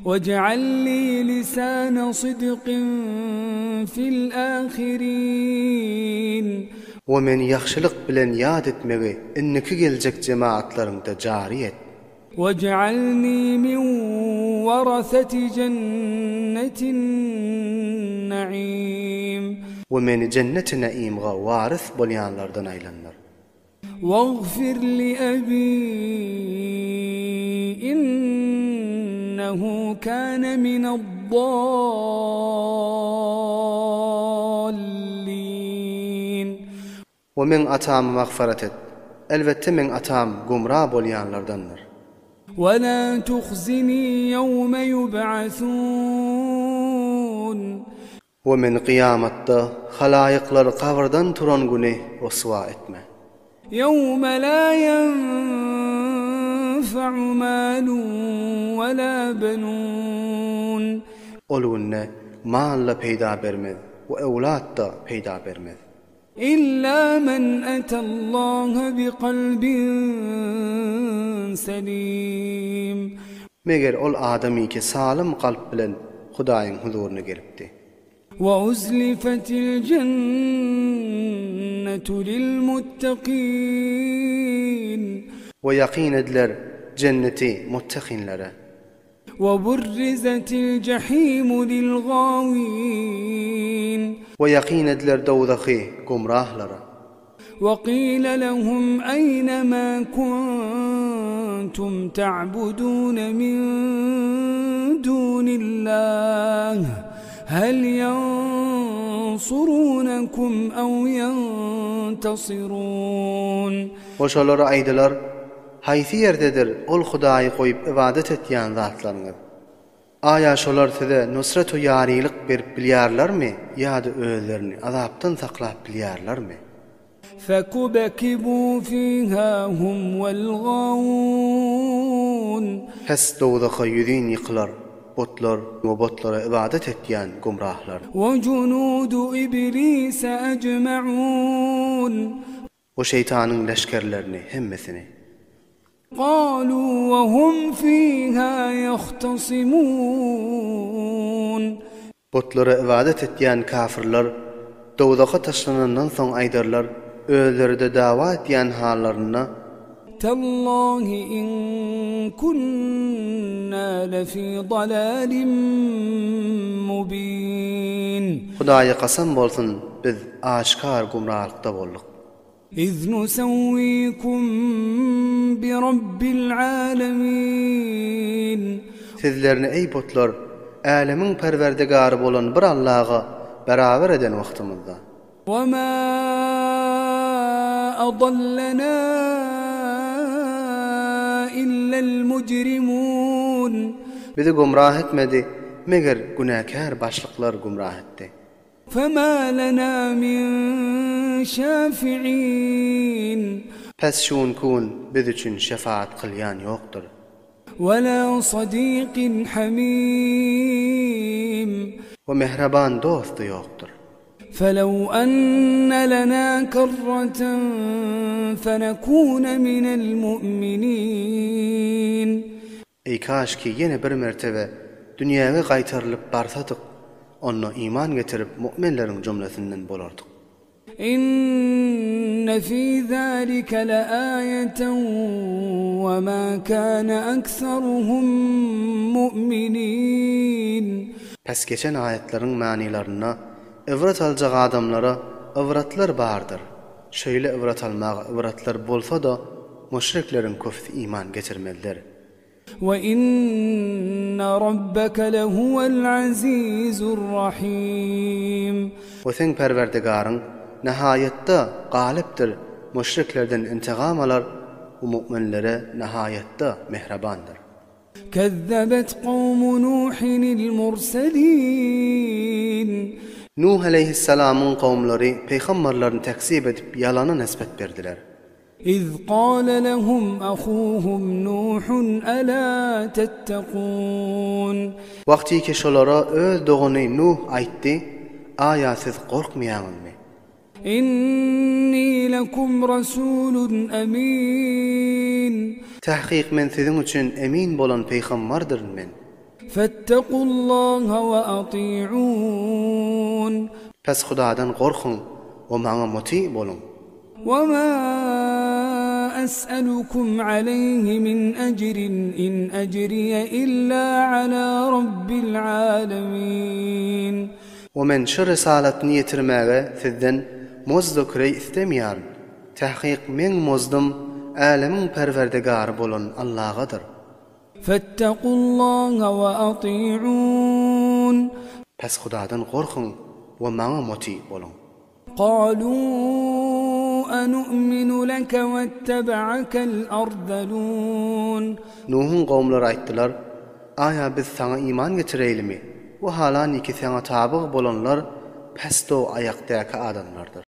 Wej'al li lisana sydkyn fil ahirin. We meni ýagşylyk bilen ýat etmegi indiki geljek jemagatlaryňda jary et. Wej'alni min warasati jennetin naim. We meni jenneti naimga warys bolýanlardan aýlandyr. Wagfir li abi innehu kane mined-dallin. We meň atamy magfyrat et. Elbetde meň atam gumra bolýanlardandyr. We la tuhzini ýewme ýub'asun. We meni kyýamatda, halaýyklar gabyrdan turan güni ryswa etme. Ýewme la ýenfe'u malun we la benun. Ol günde mal-da peýda bermez we öwlat-da peýda bermez. Illa men atallaha bikalbin selim. Meger ol adamyky salym kalp bilen Hudaýyň huzuryna gelipdi. We uzlifetil jennetu lil muttakyn. We ýakyn ediler jenneti muttakynlara. We burrizetil jehimu lil gawin. We ýakyn ediler dowzahy gumrahlara. We qile lehum eýne ma kuntum ta'budune min dunillah hel ýansurunekum ew ýentasirun. We şolara aýdylar, Haýsy ýerdedir ol Hudaýy goýup ybadat etýän zatlaryňyz? Aýa şolar size nusrat-u ýarylyk berip bilýärlermi ýa-da özlerini azapdan saklap bilýärlermi? Fekubekibû fîhâ hum wel-gâwûn. Pes dowzaha ýüzin ýykylar butlar we butlara ybadat etýän gumrahlar. We junudu iblise ecme'ûn. We şeýtanyň leşgerlerini hemmesini. Galu we hum fiha ýahtasimun. Butlara ybadat etýän kafirler dowzaha taşlanandan soň aýdarlar, özleri-de dawa etýän hallarynda. Tallahi in kunna lefi dalalin mubin. Hudaýa kasam bolsun, biz aşgär gumralykda bolduk. Iz nusewwikum bi Rabbil alemin. Sizlerini eý butlar, älemiň Perwerdigary bolan bir Allaha beraber eden wagtymyzda. We ma adallana illel mujrimun. Bizi gumrah etmedi, meger günäkär başlyklar gumrah etdi. Fema lena min şafi'in. Pes şu günki gün biz üçin şefaat kylýan ýokdur. We la sadikin hamim. We mähriban dost-da ýokdur. Felew enne lena kerreten fenekune minel mu'minin. Eý kaşki ýene bir mertebe dünýäge gaýtarylyp barsadyk, onda iman getirip mu'minleriň jumlesinden bolardyk. Inne fî zâlike leâyeten ve mâ kâne ekseruhum mu'minîn. Pes geçen aýatlaryň manylarynda ybrat aljak adamlara ybratlar bardyr. Şeýle ybrat almaga ybratlar bolsa-da, müşrikleriň köpüsi iman getirmezler. We inne rabbeke lehuwel azizur rahim. We seň Perwerdigaryň, nahaýatda, galypdyr, müşriklerden intigam alar we mu'minlere, nahaýatda, mähribandyr. Kezzebet kowmu Nuhinil murselin. Nuh aleýhissalamyň kowumlary pygamberlerini tekzip edip ýalana nisbet berdiler. Iz kâle lehum ahuhum Nuhun elâ tettekûn. Wagtyky şolara öz dogany Nuh aýtdy, Aýa siz gorkmaýaňyzmy? Inni lekum rasulun emin. Tahkyk men siziň üçin emin bolan pygambardyryn men. Fettequllaha we ati'un. Pes Hudadan gorkuň we maňa muty boluň. We ma es'elukum aleýhi min ejrin in ejriye illa ala rabbil alemin. We men şu rysalatyny ýetirmäge sizden mozd-u kireý islemeýärin. Tahkyk meň mozdum älemiň Perwerdigary bolan Allagadyr. Fettequllaha we ati'un. Pes Hudadan gorkuň we maňa muty boluň. Galu anu'minu leke wettebe'akel arzelun. Nuhuň gowumlary aýtdylar, Aýa biz saňa iman getireýlimi? We halaniki saňa tabyg bolanlar pesdow aýakdäki adamlardyr.